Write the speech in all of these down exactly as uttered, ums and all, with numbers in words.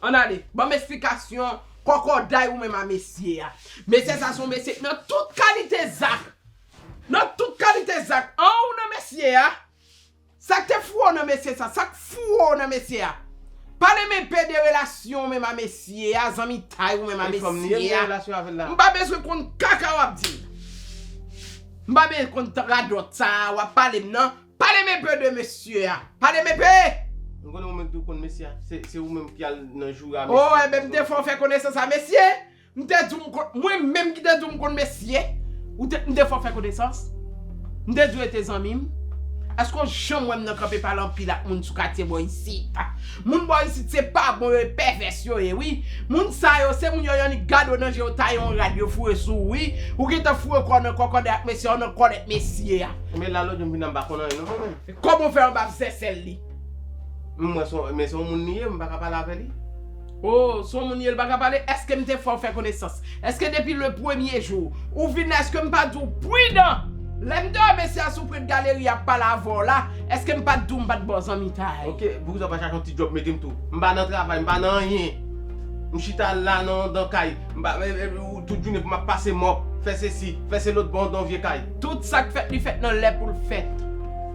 Ann ale, ban m esplikasyon kòkòday ou menm a mesye a. Mesye sa se yon mesye k nan tout kalite zak. Nan tout kalite zak. An ou nan mesye a? Sa k te foure w nan mesye sa? Sa k foure w nan mesye a? Pale m enpe de relasyon ou menm a mesye a, zanmitay ou menm a mesye a. M pa bezwen konn kaka w ap di m. M pa bezwen konn radòt sa a w ap pale m nan. Pale m enpe de mesye a. Pale m enpe! M konnen ou menm tou konn mesye a. Se, se ou menm ki al nan joure a mesye. Oh, enben m te fè w fè konesans a mesye. M te di w m konn, mwen menm ki te di w m konn mesye. Ou te, m te fè w fè konesans. M te di w e te zanmi m. Èske w janm wè m nan kanpe pale anpil ak moun sou katye bò isit? Moun bò isit se pa bon yo, e pèvès yo ye, wi. Moun sa yo, se moun yo, yo annik gade w nan je, yo taye yon rad, yo foure sou ou, wi. Ou gentan foure kò w nan kòkòday ak mesye a, w nan kòlèt mesye a. Men la lòt jou m vin la m pa konn anyen non mwen menm. Kòman w fè anba zèsèl li? M wè se, men se yon moun li ye, m pa ka pale avè li. Oh, se yon moun li ye, l pa ka pale? Èske m te fè w fè konesans? Èske depi le premye jou ou vin la, èske m pa di w pridan? Lè m te wè mesye a sou prent galeri ap pale avè w la, èske m pa t di w m pa t ba w zanmitay? Ok, poukisa w pa chache yon ti djòb mete m tou? M pa nan travay, m pa nan anyen. M chita la nan anndan kay. M pa, e, e, ou, tout jounen pou m ap pase mòp, fè sesi, fè se lòt bò anndan vye kay. Tout sa k fèt, li fèt nan lè pou l fèt.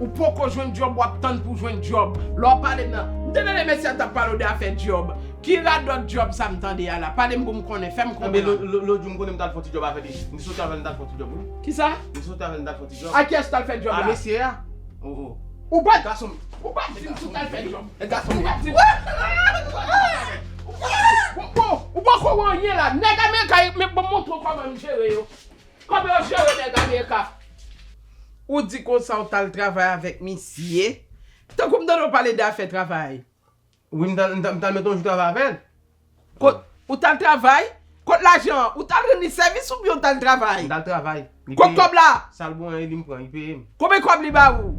Ou poko jwenn djòb, w ap tann pou w jwenn djòb. Lè w pale m nan, m te tande mesye a t ap pale w de afè djòb. Ki radòt djòb sa m tande a la? Pale m pou m konnen, fè m konprann. Lòt jou m konnen m t al fè yon ti djòb avè li. M te soti avè l, m t al fè yon ti djòb, wi. Kisa? M te soti avè l, m t al fè yon ti djòb. A kiyès w t al fè djòb la? A mesye a. Oh, oh. Ou pa, gason, ou pa di m si w t al fè djòb. E gason, ou pa di m. Bon, bon, ou poko wè anyen la. Nèg Amerika, men ban m montre w kòman m jere yo. Kòman yo jere nèg Amerika? Ou di konsa w t al travay avèk misye. Tankou m tande w pale de afè travay. Wi, m t al, m t al, m t al mete yon jou travay avè l. Kot, ou t al travay? Kot lajan an? Ou t al rann li sèvis oubyen ou t al travay? M t al travay. Kot kòb la? Sa l bon an, e li m pran, li peye m. Konbyen kòb li ba ou?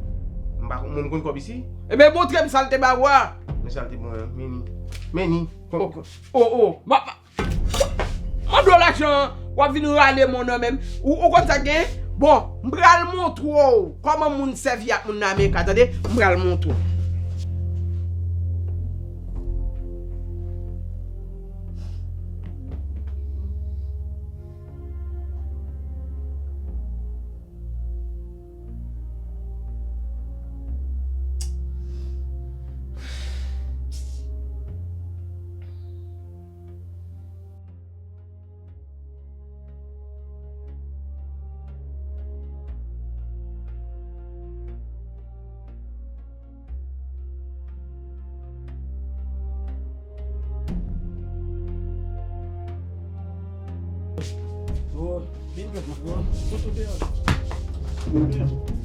M pa, mwen m konn kòb isi. Ebyen, montre m sa l te ba ou a. Men sa l te bon an, men ni. Men ni. Oh, oh, oh. Ma, ma, Mande w lajan an, w ap vin rale men w nan men m. Ou, ou konn sa k genyen? Bon, m pral montre w kòman moun sèvi ak moun nan Amerika, tande? M pral montre w. Bro, vin jwenn mwen, bro. Sot deyò. Sot deyò.